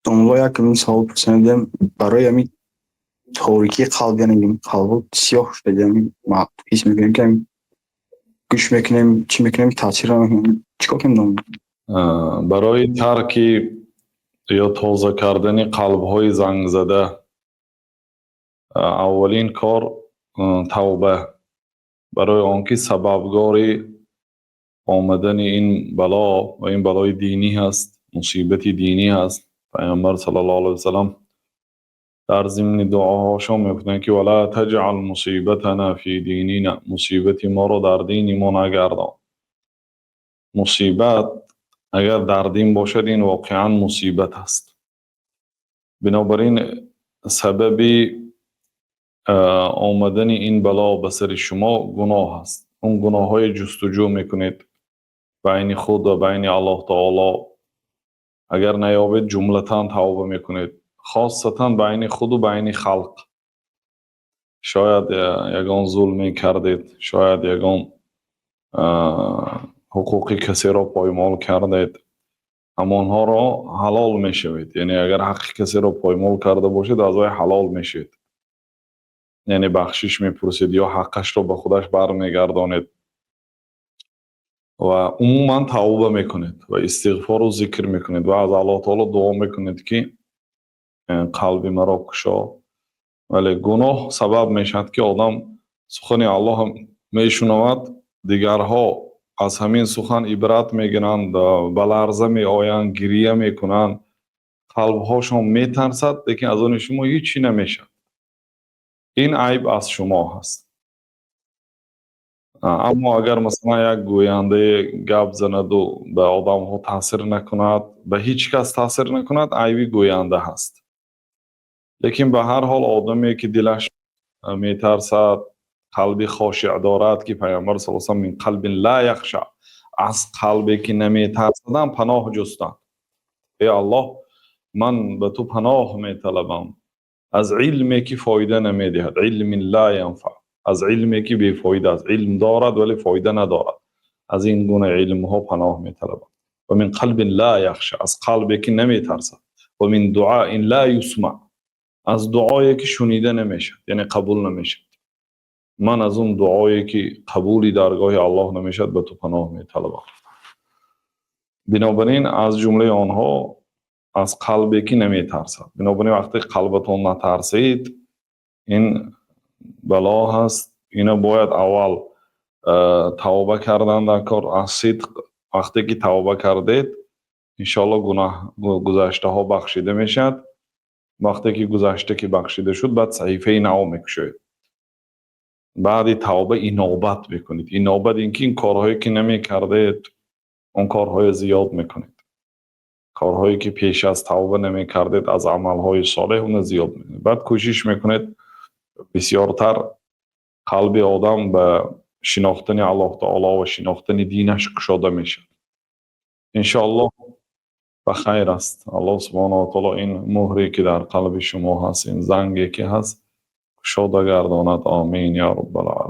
Домулло, як савол пурсидем барои ҳамин торикии қалб, яъне қалбо сиёҳ шуда, ҳис мекунем, ки гӯш мекунем, чӣ мекунем, таъсир намекунем. Чӣ кор кунем, домулло? Барои тарки ё тоза кардани қалбҳои зангзада аввалин кор тавба, барои он ки сабабгори омадани ин бало ва ин балои динӣ ҳаст, мусибати динӣ ҳаст. Пайғамбар саллаллоҳу алайҳи васаллам дар зимни дуоҳошон мегуфтанд, ки ولا تجعل مصيبتنا في ديننا, мусибати моро дар дини мо нагардон. Мусибат агар дар дин бошад, ин воқеан мусибат аст. Бинобар ин сабаби омадани ин бало ба сари шумо гуноҳ аст. Он гуноҳҳое ҷустуҷӯ мекунед байни худ ва байни Аллоҳ таоло. Агар наёбед, ҷумлатан тавба мекунед, хосатан байни худу байни халқ. Шояд ягон зулме кардед, шояд ягон ҳуқуқи касеро поймол кардед, ҳамонҳоро ҳалол мешавед. Яъне агар ҳаққи касеро поймол карда бошед, аз вай ҳалол мешавед, яъне бахшиш мепурсед ё ҳаққашро ба худаш бармегардонед ва умуман тавба мекунед ва истиғфору зикр мекунед ва аз Аллоҳ таоло дуо мекунед, ки қалби маро кушо. Вале гуноҳ сабаб мешавад, ки одам сухани Аллоҳ мешунавад, дигарҳо аз ҳамин сухан ибрат мегиранд, ба ларза меоянд, гирия мекунанд, қалбҳошон метарсад, лекин аз они шумо ҳеҷ чӣ намешавад. Ин айб аз шумо ҳаст. Аммо агар, масалан, як гӯяндае гап занаду ба одамҳо таъсир накунад, ба ҳеҷ кас таъсир накунад, айби гӯянда ҳаст. Лекин ба ҳар ҳол одаме, ки дилаш метарсад, қалби хошеъ дорад, ки Пайғамбар саллаллоҳу алайҳи васаллам من قلب لا يخشع, аз қалбе ки наметарсадам паноҳ ҷустанд. Эй Аллоҳ, ман ба ту паноҳ металабам аз илме, ки фоида намедиҳад, علم لا ينفع, аз илме, ки бефоида аст, илм дорад, вале фоида надорад, аз ин гуна илмҳо паноҳ металабам, ومن قلب لا يخشع, аз қалбе, ки наметарсад, ومن دعاء لا يسمع, аз дуое, ки шунида намешавад, яъне қабул намешавад. Ман аз он дуое, ки қабули даргоҳи Аллоҳ намешавад, ба ту паноҳ металабам. Бинобар ин аз ҷумлаи онҳо аз қалбе, ки наметарсад. Бинобар ин вақте қалбатон натарсид, ин бало ҳаст. Ина бояд аввал тавба кардан дар кор аз сидқ. Вақте ки тавба кардед, иншоалло, гуноҳ гузаштаҳо бахшида мешавад. Вақте ки гузашта ки бахшида шуд, баъд саҳифаи нав мекушоед. Баъди тавба инобат мекунед. Инобат ин ки ин корҳое, ки намекардед, он корҳое зиёд мекунед. Корҳое, ки пеш аз тавба намекардед, аз амалҳои солеҳ, уна зиёд мекунед. Баъд кӯшиш мекунед бисёртар. Қалби одам ба шинохтани Аллоҳ таоло ва шинохтани динаш кушода мешавад. Иншоаллоҳ, ба хайр аст. Аллоҳ субҳонаҳу ва таоло ин муҳре, ки дар қалби шумо ҳаст, ин занге, ки ҳаст, кушода гардонад. Омин ё роббал оламин.